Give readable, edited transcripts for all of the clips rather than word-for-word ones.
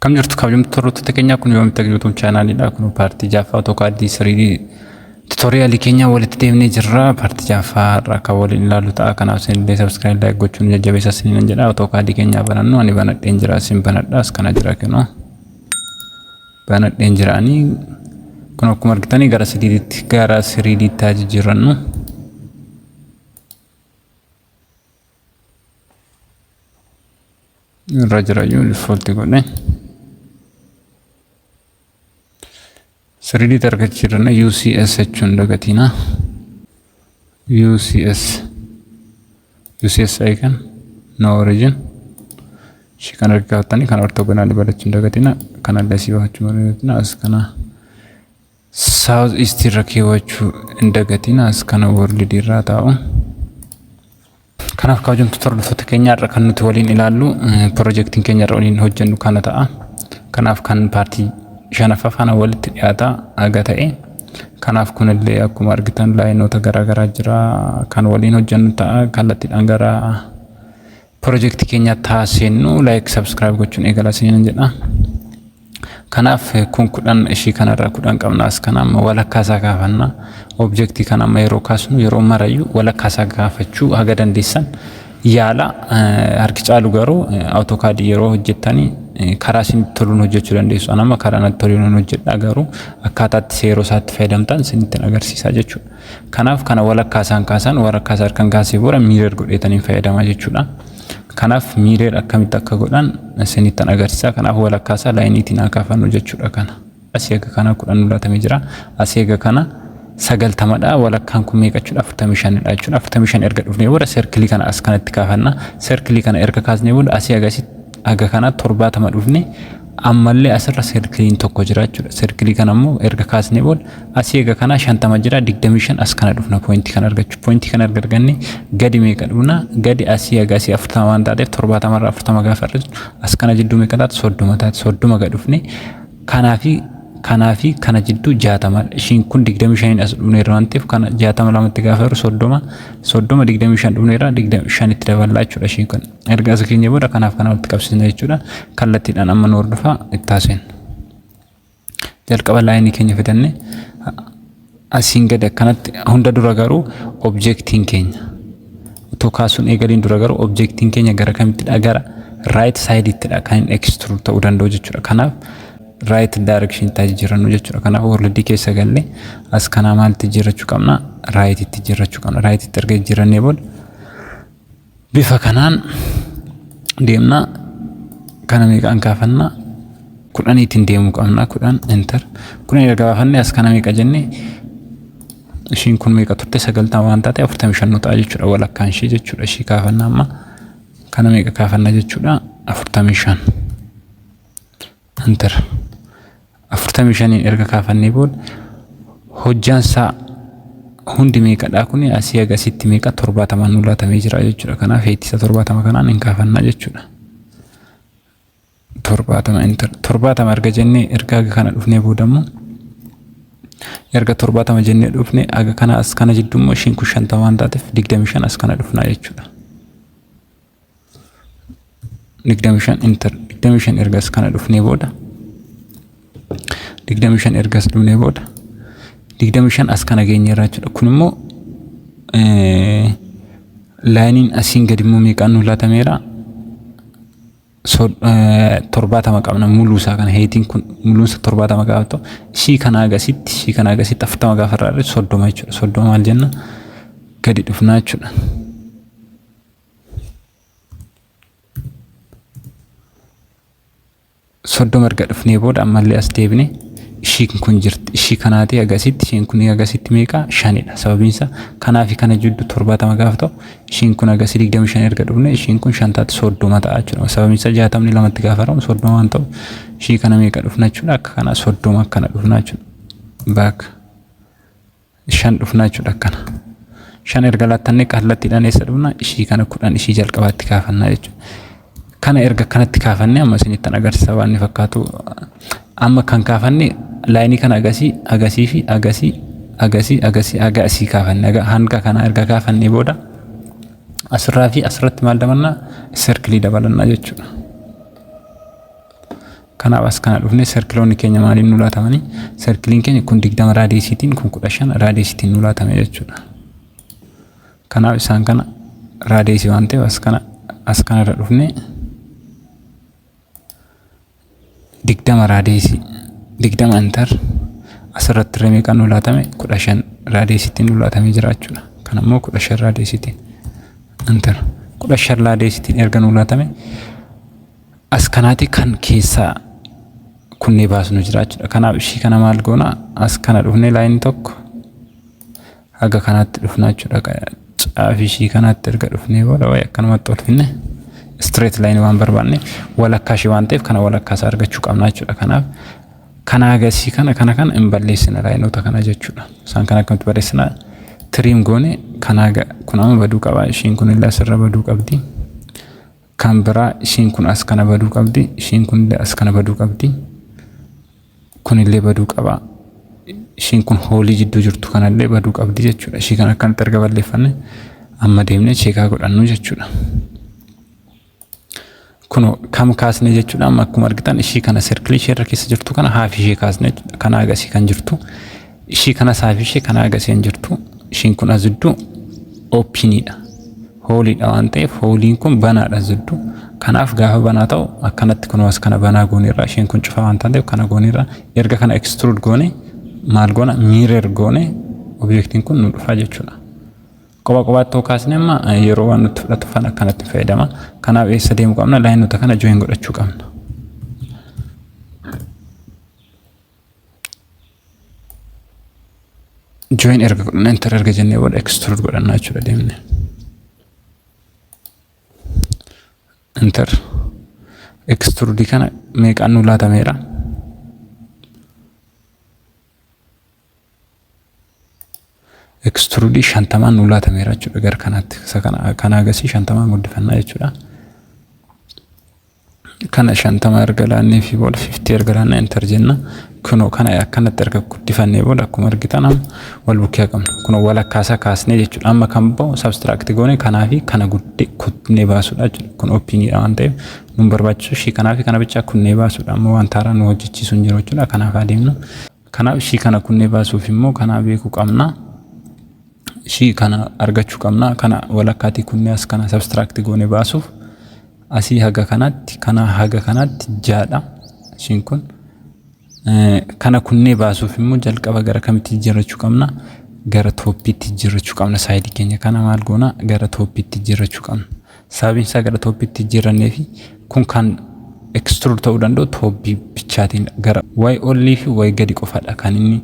Akkam jirtu kabajamtoota hordoftoota keenyaa, kun Yoom Tech YouTube channelidha. Kun paartii jaaffaa AutoCAD 3D tutorialii keenya walitti deemnee jirra. Paartii jaaffaa irraa kan waliin ilaallu ta'a. Kanaaf isinillee subscribe, like gochuun jajjabeessa isiniin jedha. AutoCAD keenyaa banannu, ani banadheen jira, isin banadha. As kana jira, kenoo banadheen jira ani. Kun akkuma argitanii gara 3Dtti, gara 3Dtti haa jijjiirrannu. Irra jira iyyuu default godhe. 3D argachiirranna, UCS jechuun dagatiina. UCS, UCS icon, no origin. Ishii kan argattanii kan orthogonal barachuun dagatina. Kanallee asii baafachuu dagatina. As kana south east irra keewwachuu hin dagatina. As kana world irraa taa'u. Kanaaf kabajamtoota hordoftoota keenya, irra kan nuti waliin ilaallu, piroojeektiin keenya irra waliin hojjennu kana ta'a. Kanaaf kan paartii shanaffaa faana walitti dhiyaata aga ta'e. Kanaaf kunillee akkuma argitan lineoota garaagaraa jira, kan waliin hojjennu ta'a. Kallattiidhaan gara piroojeektii keenyaatti taasisnu, like, subscribe gochuun eegala isiniin jedha. Kanaaf kun 10, ishii kanarraa 10 qabna. As kana amma walakkaa isaa kaafanna. Objectii kana amma yeroo kaasnu, yeroo marayyuu walakkaa isaa kaafachuu haga dandeessan yaala. Harki caalu garuu AutoCAD yeroo hojjettanii karaa isin toluun hojjechuu dandeessu. Ani amma karaa natti toluun hojjedha, garuu akkaataatti yeroo isaatti fayyadamtan isinitti agarsiisaa jechuudha. Kanaaf kana walakkaa isaan kaasan, walakkaa isaa harkan kaasee booda mirror godheetanii fayyadamaa jechuudha. Kanaaf mirror akkamitti akka godhan isinittan agarsiisa. Kanaaf walakkaa isaa lineiitiin haa kaafannu jechuudha kana. Asii aga kana 10 nu laatamee jira. Asii aga kana 90dha. Walakkaan kun meeqa jechuudha? 45dha jechuudha. 45 erga dhufnee booda circleii kana as kanatti kaafanna. Circleii kana erga kaasnee booda asii agasitti aga kana 70 dhufne, ammallee asirra circleiin tokko jira jechuudha. Circleii kana immoo erga kaasnee booda asii aga kana 50 jira, 25 as kana dhufna pointii kana argachuu. Pointii kana erga arganne gadi meeqa dhufna? Gadi asii aga asii 40 waan taateef, 70 irraa 40 gaafa hir'isnu as kana jidduu meeqa taate? 30 taate. 30 gad dhufne, kanaa fi kanaa fi kana jidduu 60. Ishiin kun 25 as dhufneerra waan ta'eef, kana 60 lamatti gaafa hir'u 30, 30, 25 dhufneerra, 25 itti daballaa jechuudha ishiin kun. Erga as keenya booda kanaaf kana walitti qabsiisna jechuudha. Kallattiidhaan amma nu hordofaa itti haasofna. Jalqaba lineii keenya fidanne asiin gadi akkanatti. Hunda dura garuu objectiin keenya otoo kaasuun eegaliin dura garuu objectiin keenya gara kamittidha? Gara right sideittidha kan inni extrude ta'uu danda'u jechuudha. Kanaaf right direction itti jijjiirannu jechuudha. Kanaaf worldii keessa galle as kanaa maalitti jijjiirrachuu qabna? Right itti jijjiirrachuu qabna. Right itti erga jijjiirannee booda bifa kanaan deemna. Kana meeqaan kaafanna? 10iitiin deemuu qabna. 10, enter. 10 erga baafannee as kana meeqa jenne? Ishiin kun meeqa turte? 90 waan taate, 45 nu ta'a jechuudha walakkaan ishee jechuudha. Ishii kaafanna. Amma kana meeqa kaafanna jechuudha? 45, enter. 45iin erga kaafannee booda hojjaan isaa hundi meeqadha? Kun asii agasitti meeqa? 70 nu laatamee jira jechuudha. Kanaaf heettisa 70 kanaan hin kaafannaa jechuudha. 70, enter. 70 erga jennee, erga aga kana dhufnee booda immoo, erga 70 jennee dhufne aga kana, as kana jidduu immoo ishiin kun 50 waan taateef, 25 as kana dhufnaa jechuudha. 25, enter. 25 erga as kana dhufnee booda, 25 erga as dhufnee booda, 25 as kana geenyeerra jechuudha. Kun immoo lineiin asiin gadi immoo meeqaan nu laatameera? 70 qabna muluu isaa kana. Heightiin kun muluun isaa 70 gaafa ta'u, ishii kana agasitti, ishii kana agasitti 40 gaafa irraa hir'isu 30 jechuudha. 30 maal jenna? Gadi dhufnaa jechuudha. 30 erga dhufnee booda ammallee as deebine, ishiin kun jirti. Ishii kanaatii agasitti, ishiin kun agasitti meeqa? Shanidha. Sababiin isaa kanaa fi kana jidduu 70 gaafa ta'u, ishiin kun agasii 25 erga dhufne, ishiin kun shan taati, 30 ta'a jechuudha. Sababiin isaa 60ni lamatti gaafa hiramu 30 waan ta'u, ishii kana meeqa dhufna jechuudha? Akka kana 30 akkana dhufna jechuudha. Back shan dhufna jechuudha akkana. Shan erga laattannee kallattiidhaan eessa dhufna? Ishii kana 10 ishii jalqabaatti kaafannaa jechuudha. Kana erga kanatti kaafannee, amma isinittan agarsiisa waan inni fakkaatu. Amma kan kaafanne lineii kana agasii, agasii fi agasii, agasii, agasii, aga asii kaafanne. Aga hanga kana erga kaafannee booda asirraa fi asirratti maal dabalannaa? Circleii dabalannaa jechuudha. Kanaaf as kana dhufne sarkiloonni keenya maaliin nu laatamanii? Sarkiliin keenya kun 20 raadiyeesiitiin, kun 15 raadiyeesiitiin nu laatame jechuudha. Kanaaf isaan kana raadiyeesii waan ta'eef as kanarra dhufne 20 raadiyeesii, 20 enter. Asirratti illee meeqaan nu laatame? 15 raadiyeesiitiin nu laatamee jira jechuudha. Kan ammoo 15 raadiyeesiitiin enter. 15 raadiyeesiitiin erga nu laatame, as kanaati kan keessaa kunnee baasnu jira jechuudha. Kanaaf ishii kana maal goona? As kana dhufnee laayinii tokko haga kanaatti dhufna jechuudha. Caafii ishii kanaatti erga dhufnee booda wayi akkanumatti ol finne, straight line waan barbaanne, walakkaa ishee waan ta'eef kana walakkaa isaa argachuu qabna jechuudha. Kanaaf kana agasii kana kana kana hin balleessina laayinoota kana jechuudha. Isaan kana akkamitti balleessina? Trim goone kana kun amma baduu qaba. Ishiin kun illee asirra baduu qabdi. Kan biraa ishiin kun as kana baduu qabdi. Ishiin kun illee as kana baduu qabdi. Kun illee baduu qaba. Ishiin kun hoolii jidduu jirtu kanallee baduu qabdi jechuudha. Ishii kana akkanatti erga balleeffanne, amma deemnee check godhannu jechuudha. Kun kam kaasne jechuudha? Amma akkuma argitan ishii kana sirkilii ishee irra keessa jirtu kana half ishee kaasne, kana agasii kan jirtu. Ishii kana half ishee kana agasii kan jirtu. Ishiin kun as jidduu openiidha. Hooliidha waan ta'eef hooliin kun banaadha as jidduu. Kanaaf gaafa banaa ta'u akkanatti kun as kana banaa gooneerra, isheen kun cufaa waan taateef kana gooneerra. Erga kana extrude goone maal goona? Mirror goone, objektiin kun nu dhufa jechuudha. Qoba qobaatti ta'uu kaasne amma yeroo waan nutti fudhatu fan akkanatti fayyadama. Kanaaf eessa deemuu qabna? Laayinoota kana join godhachuu qabna. Join erga godhanne, enter erga jennee booda extrude godhannaa jechuudha deemne. Enter. Extrude kana meeqaan nu laatameera? Extrude 50n nu laatameera jechuudha gara kanaatti. Isa kana kana agasii 50n guddifannaa jechuudha. Kana 50 erga laannee fi booda, 50 erga laannee enter jenna. Kunoo kana akkanatti erga guddifannee booda, akkuma argitan amma wal bukkee qabna. Kunoo walakkaasaa kaasnee jechuudha. Amma kan bahu subtract goone kanaa fi kana gudde kunnee baasuudha jechuudha. Kun openiidha waan ta'eef nun barbaachisu, ishii kanaa fi kana bichaa kunnee baasuudha. Amma wanta haaraa nu hojjechiisu hin jiru jechuudha. Kanaaf adeemnu. Kanaaf ishii kana kunnee baasuuf immoo kanaa beekuu qabna. Ishii kana argachuu qabna. Kana walakkaatii kunnee as kana subtract goone baasuuf asii haga kanaatti, kana haga kanaatti jaadha. Ishiin kun kana kunnee baasuuf immoo jalqaba gara kamitti jijjiirrachuu qabna? Gara topiitti jijjiirrachuu qabna. Sideii keenya kana maal goona? Gara topiitti jijjiirrachuu qabna. Sababiin isaa gara topiitti jijjiirrannee fi kun kan extrude ta'uu danda'u topii bichaatiin, gara wayi olii fi wayi gadi qofadha kan inni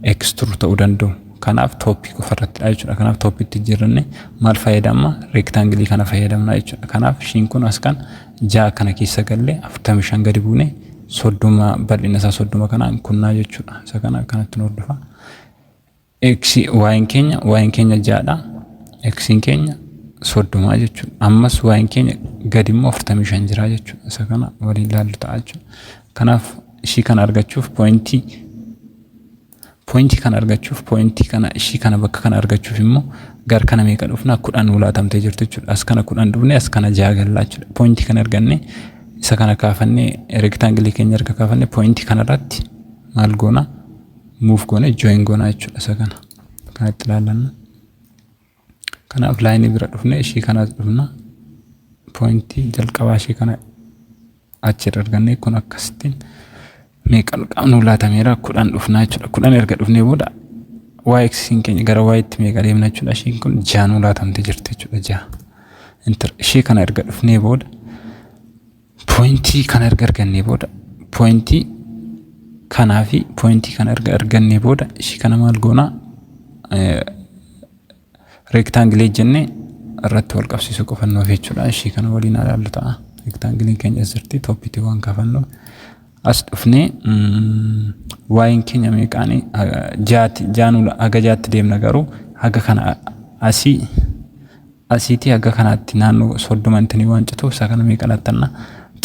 extrude ta'uu danda'u. Kanaaf topii qofa irrattidha jechuudha. Kanaaf topiitti jijjiirranne maal fayyadamna? Rectangleii kana fayyadamna jechuudha. Kanaaf ishiin kun as kan 6 kana keessa gallee 45 gadi buune, 30, bal'ina isaa 30 kanaan kunnaa jechuudha. Isa kana akkanatti nu hordofa. X Y'n keenya 6dha. X'n keenya 30 jechuudha. Ammas Y'n keenya gadi immoo 45 jira jechuudha. Isa kana waliin ilaallu ta'a jechuudha. Kanaaf ishii kana argachuuf pointii kana argachuuf, pointii kana ishii kana bakka kana argachuuf immoo gar kana meeqa dhufna? 10 ulaatamtee jirtu jechuudha. As kana 10 dhufne, as kana 6 gallaa jechuudha. Pointii kana arganne, isa kana kaafannee, rectangleii keenya erga kaafanne, pointii kanarratti maal goona? Move goone join goona jechuudha isa kana. Kanatti ilaallanna. Kanaaf lineii bira dhufne, ishii kanas dhufna. Pointii jalqabaa ishii kana achirra arganne, kun akkasittiin meeqa nu laatameera? 10 dhufnaa jechuudha. 10 erga dhufnee booda y axisiin keenya gara y'itti meeqa deemna jechuudha? Ishiin kun 6 nu laatamtee jirti jechuudha, 6. Enter. Ishee kana erga dhufnee booda, pointii kana erga argannee booda, pointii kanaa fi pointii kana erga argannee booda, ishii kana maal goonaa? Rectangleii jennee irratti wal qabsiisuu qofannoof jechuudha. Ishii kana waliin ilaallu ta'a. Rectangleiin keenya as jirti, topiitii waan kaafannoof. As dhufnee Y'n keenya meeqaanii? Jaati, jaanuu haga 6tti deemna, garuu haga kana asii asiitii haga kanaatti naannoo 30 intinii waan cituuf isa kana meeqa laattanna?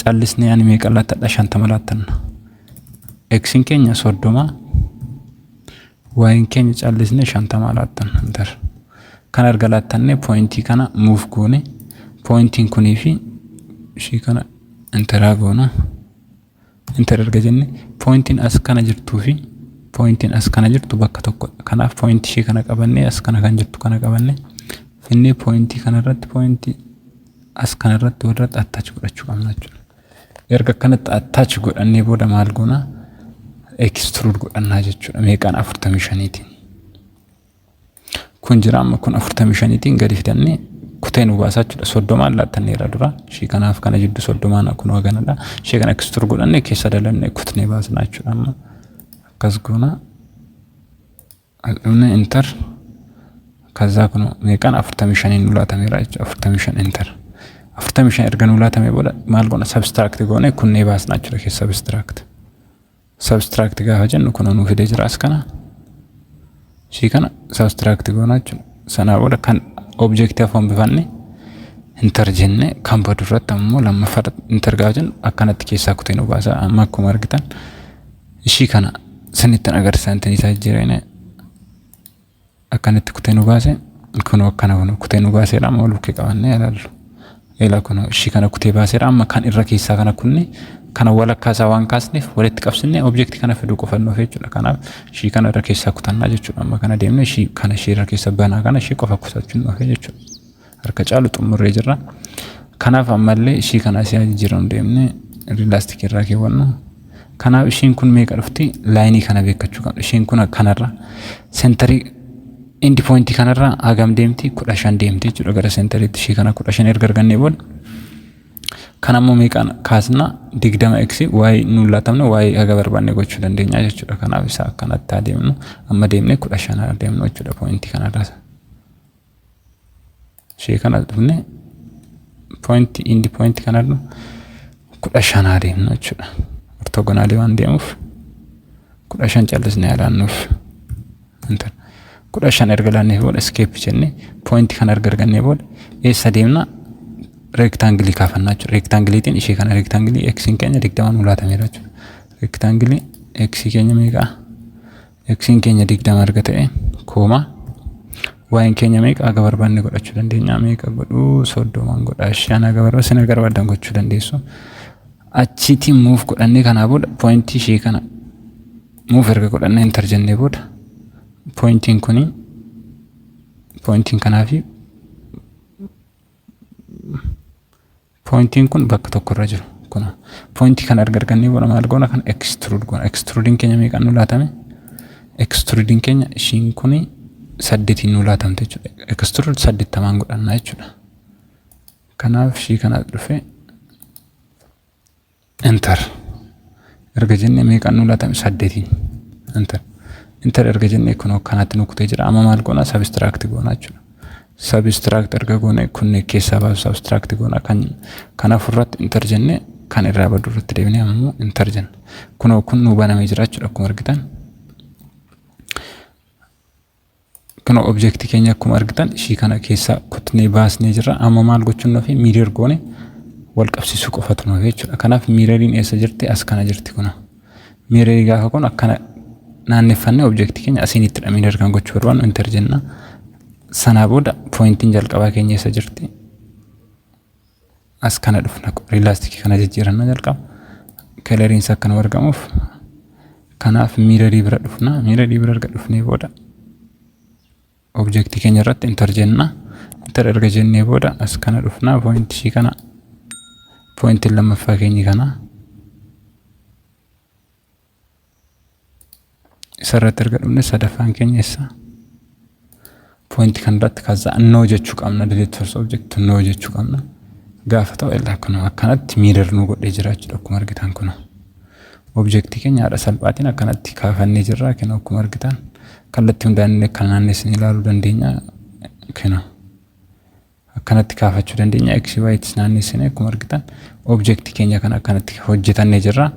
Callisnee ani meeqa laattadha? 50 laattanna. X'n keenya 30, Y'n keenya callisnee 50 laattanna. Enter. Kana erga laattannee, pointii kana move goone, pointiin kunii fi ishii kana enteraa goona. Enter erga jenne pointiin as kana jirtuu fi pointiin as kana jirtu bakka tokkodha. Kanaaf pointii ishee kana qabannee, as kana kan jirtu kana qabannee finnee, pointii kanarratti, pointii as kanarratti walirratti attach godhachuu qabna jechuudha. Erga akkanatti attach godhannee booda maal goona? Extrude godhannaa jechuudha. Meeqaan? 45tiin. Kun jira, amma kun 45tiin gadi fidannee kutee nu baasaa jechuudha. 30n laattanneera dura. Ishii kanaaf kana jidduu 30n kun haganadha. Ishee kana extrude godhannee keessa dalannee kutnee baasnaa jechuudha. Amma akkas goona. Dhumne, enter. Kazaa kun meeqaan? 45n nu laatameera jechuudha. 45, enter. 45 erga nu laatamee booda maal goona? Subtract goone kunnee baasnaa jechuudha keessa. Subtract. Subtract gaafa jennu kun nu fidee jira as kana. Ishii kana subtract goona jechuudha. Sanaa booda kan objectii hafu hambifanne, enter jenne. Kan badu irratti ammoo lammaffaa enter gaafa jennu akkanatti keessaa kutee nu baasa. Amma akkuma argitan ishii kana sinittin agarsiisa, intin isaa jijjiiranii akkanatti kutee nu baase. Kun akkana kun kutee nu baaseedha. Amma wal bukkee qabannee ilaallu. Ila kun ishii kana kutee baaseedha. Amma kan irra keessaa kana kunne, kana walakkaa isaa waan kaasneef walitti qabsinne objectii kana fiduu qofannoof jechuudha. Kanaaf ishii kana irra keessaa kutannaa jechuudha. Amma kana deemne ishii kana ishii irra keessa banaa kana ishii qofa kutachuun dhufe jechuudha. Harka caalu xumurree jirra. Kanaaf ammallee ishii kana asii jijjiiramu deemne realistic irraa keewwannu. Kanaaf ishiin kun meeqa dhufti? Lineii kana beekkachuu qabna. Ishiin kun kanarra centerii end pointii kanarra hagam deemti? 15 deemti jechuudha gara centeriitti. Ishii kana 15 erga argannee booda kan ammoo meeqaan kaasna? 20 x y nuun laatamne, y haga barbaanne gochuu dandeenya jechuudha. Kanaaf isa akkanatti adeemnu, amma deemne 15 adeemnu jechuudha pointii kanarra. Ishee kana dhufne pointii end pointii kanarra 15 adeemnu jechuudha. Orthogonalii waan deemuuf 15 callisnee alaannuuf. 15 erga laannee booda escape jennee, pointii kana erga argannee booda eessa deemna? Rectangleii kaafannaa jechuudha. Rectangleiitiin ishee kana, rectangleii xiin keenya 20 nu laatameera jechuudha. Rectangleii xii keenya meeqa? Xiin keenya 20 erga ta'e, comma, y'n keenya meeqa? Haga barbaanne godhachuu dandeenya. Meeqa godhuu? 30n godha. Shan haga barbaanne, sin haga barbaadan gochuu dandeessu. Achiitiin move godhannee, kanaa booda pointii ishee kana move erga godhannee enter jennee booda pointiin kuni, pointiin kanaa fi pointiin kun bakka tokkorra jiru. Kun pointii kana erga argannee booda maal goona? Kan extrude goona. Extrudiin keenya meeqaan nu laatame? Extrudiin keenya ishiin kuni 8n nu laatamte jechuudha. Extrude 80n godhannaa jechuudha. Kanaaf ishii kana dhufe enter erga jennee, meeqaan nu laatame? 8n, enter. Enter erga jennee kun akkanatti nu kutee jira. Amma maal goona? Subtract goona jechuudha. Subtract erga goone kunne keessaa baasu subtract goona. Kan kanaaf irratti enter jennee, kan irraa badu irratti deebinee ammoo enter jenna. Kunoo kun nu banamee jira jechuudha akkuma argitan. Kunoo objectii keenya akkuma argitan ishii kana keessaa kutnee baasnee jirra. Amma maal gochuun nufi? Mirror goone wal qabsiisuu qofatu nufi jechuudha. Kanaaf mirroriin eessa jirti? As kana jirti kuna. Mirrorii gaafa kun akkana naanneffannee objectii keenya asiin ittidha mirror kan gochuu barbaannu, enter jenna. Sanaa booda pointiin jalqabaa keenya eessa jirti? As kana dhufna, realisticii kana jijjiiranna jalqaba. Coloriinsa akka nu argamuuf. Kanaaf mirrorii bira dhufna. Mirrorii bira erga dhufnee booda objectii keenya irratti enter jenna. Enter erga jennee booda as kana dhufna, pointii ishii kana, pointiin lammaffaa keenyi kana. Isarratti erga dhufne sadaffaan keenya eessa? Pointii kanarratti kaza no jechuu qabna. Delete source object no jechuu qabna. Gaafa ta'u illaa kun akkanatti mirror nu godhee jira jechuudha akkuma argitan kun. Objectii keenya haadha salphaatiin akkanatti kaafannee jirra. Kan akkuma argitan kallattii hundaan illee kan naannessin ilaaluu dandeenya. Kana akkanatti kaafachuu dandeenya. X Y tis naannessine akkuma argitan objectii keenya kana akkanatti hojjetannee jirra.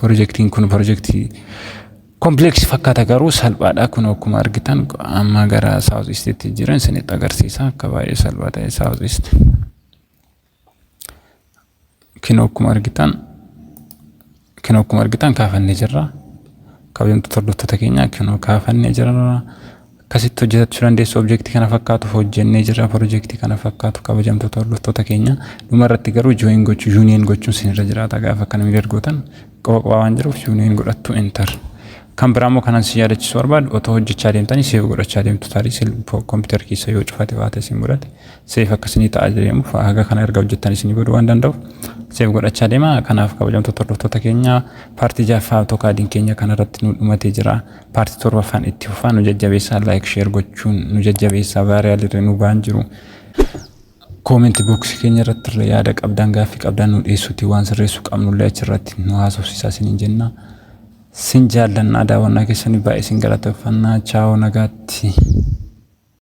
Projectiin kun projectii complexii fakkaata garuu salphaadha. Kun akkuma argitan amma gara South Eastitti jiran isinitti agarsiisa akka baay'ee salphaa ta'e South East. Kinoo akkuma argitan kaafannee jirra. Kabajamtoota hordoftoota keenya, kinoo kaafannee jirra. Akkasitti hojjetachuu dandeessu. Objectii kana fakkaatu hojjennee jirra. Projectii kana fakkaatu, kabajamtoota hordoftoota keenya. Dhuma irratti garuu join gochuu, union gochuun sinirra jiraata. Gaafa kana mirror gootan qofa qofa waan jiruuf union godhattu, enter. Kan biraa immoo kanan si yaadachiisuu barbaadu, otoo hojjechaa deemtanii save godhachaa deemtu. Tarii kompiitara keessa yoo cufate baate isin godhate save akkasinii ta'a deemuuf haga kana erga hojjettan isinii godhuu waan danda'uuf save godhachaa deema. Kanaaf, kabajamtoota hordoftoota keenya, partii ja'affaa AutoCADiin keenya kanarratti nu dhumatee jira. Partii torbaffaan itti fufaa. Nu jajjabeessaa, like, share gochuun nu jajjabeessaa. Viralirra nu ba'an jiru. Comment boxii keenya irratti illee yaada qabdan, gaaffii qabdan nu dhiyeessuuti, waan sirreessuu qabnullee achirratti nu haasofsiisaa isiniin jenna. Sin jaallannaa, daawwannaa keessanii baay'ee sin galateeffannaa. Ciao, nagaatti.